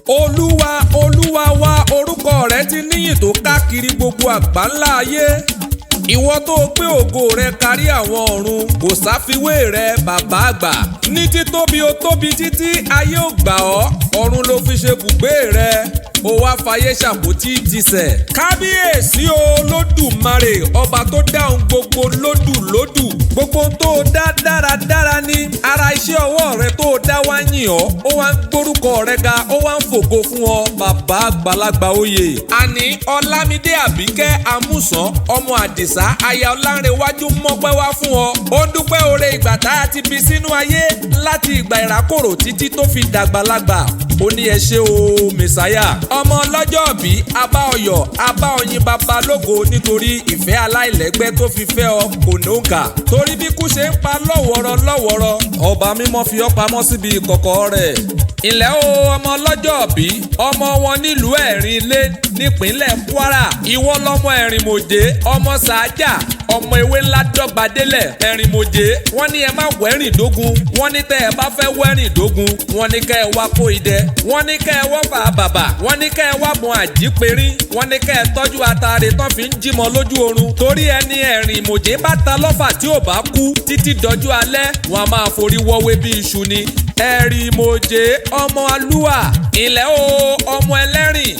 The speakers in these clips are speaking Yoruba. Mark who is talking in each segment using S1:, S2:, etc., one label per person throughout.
S1: Olúwa, Olúwa wa, orúkọ rẹ ti níyìn tó káàkiri gbogbo àgbáńlá ayé. Ìwọ tó gbé ògo rẹ kárí àwọn ọ̀run, kò sáfiwé rẹ, bàbá àgbà. Ní títóbi o tóbi títí, ayé ò gbà ọ́, ọ̀run ló fi ṣe bùgbé rẹ, ó wá fayé ṣàpótí tisẹ̀. Kábíyèsí o Olódùmarè, ọba tó dáhùn gbogbo lódù lódù. Gbogbo ohun tó dá dáradára ní ara iṣẹ́ ọwọ́ rẹ tó dá wá yìn ọ́, ó wá ń gbórúkọ rẹ ga, ó wá ń fògo fún ọ, bàbá àgbàlagbà oyè. Àní Ọlámídé Àbíkẹ́ Amúsàn, ọmọ Àdìsá, aya Ọlánrewájú, mọ́pẹ́ wá fún ọ. Ó ń dúpẹ́ oore ìgbà tá a ti bí sínú ayé, láti ìgbà ìrákòrò títí tó fi dàgbàlagbà. Ó ní ẹ ṣé o, mẹ̀sáyà. Ọmọ ọlọ́jọ́ bí abá ọyọ̀ abá ọyin bàbá lógo, nítorí ìfẹ́ aláìlẹ́gbẹ́ tó fi fẹ́ ọ kò nóǹkà. Torí bí kú ṣe ń pa lọ́wọ́rọ́ lọ́wọ́rọ́, ọba mímọ́ fi ọ́ pamọ́ síbi ìkọ̀kọ̀ rẹ̀. Ilẹ̀ o, ọmọ ọlọ́jọ́ bí, ọmọ wọn nílùú Ẹ̀rin Ilé nípínlẹ̀ Kwara. Ìwọ lọmọ Ẹ̀rìnmòjé, ọmọ Sàájà, ọmọ ewé ńlá dọ́gba délẹ̀ Ẹ̀rìnmòjé. Wọ́n ní ẹ má wẹ́rìn dógún, wọ́n ní tẹ́ ẹ bá fẹ́ wẹ́rìn dógún, wọ́n ní kẹ́ ẹ wá kó idẹ, wọ́n ní kẹ́ ẹ wọ́fà bàbà, wọ́n ní kẹ́ ẹ wá mọ àjíperín, wọ́n ní kẹ́ ẹ tọ́jú atare tán fi ń jímọ lójú oorun. Torí ẹni Ẹ̀rìnmòjé bá ta lọ́fà tí ò bá kú títí dọjú alẹ́, wọn a máa forí wọ́wé bí iṣu ni. Ẹ̀rìnmòjé ọmọ alúwà, ilẹ̀ o, ọmọ ẹlẹ́rìn,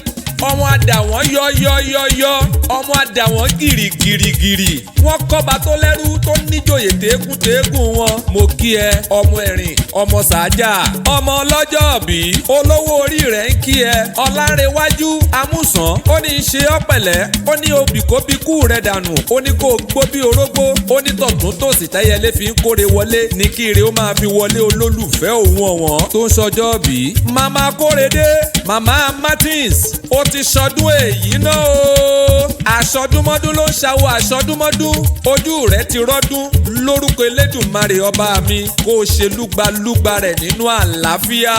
S1: ọmọ àdàwọ̀n yọ́yọ́yọ́yọ́, ọmọ àdàwọ̀n gìrìgìrìgìrì. Wọ́n kọ́ba tó lẹ́rú tó níjòyè tẹ́gùn tẹ́gùn wọn. Mo kí ẹ, ọmọ Ẹ̀rìn, ọmọ Sàájà, ọmọ ọlọ́jọ́ bí, olówó orí rẹ̀ ń kí ẹ. Ọlárẹ̀wájú Amúsàn, ó ní í ṣe ọ́ pẹ̀lẹ́, ó ní obì kó bí kú rẹ̀ dànù, ó ní kó gbó bí orógbó, ó ní tọ̀tún tòsì tẹ́yẹlé fi ń kóre wọlé ní kí ire ó máa fi wọlé olólùfẹ́ òun ọ̀wọ́n tó ń ṣọjọ́ bí. Màmá Kórèdé, Màmá Martins, ó ti ṣọdún èyí náà o. Àṣọdúnmọ́dún ló ń ṣàwọ àṣọdúnmọ́dún, ojú rẹ̀ ti rọ́dún lórúkọ Elédùmarè ọba mi, kó o ṣe lúgbalúgba rẹ̀ nínú àlàáfíà.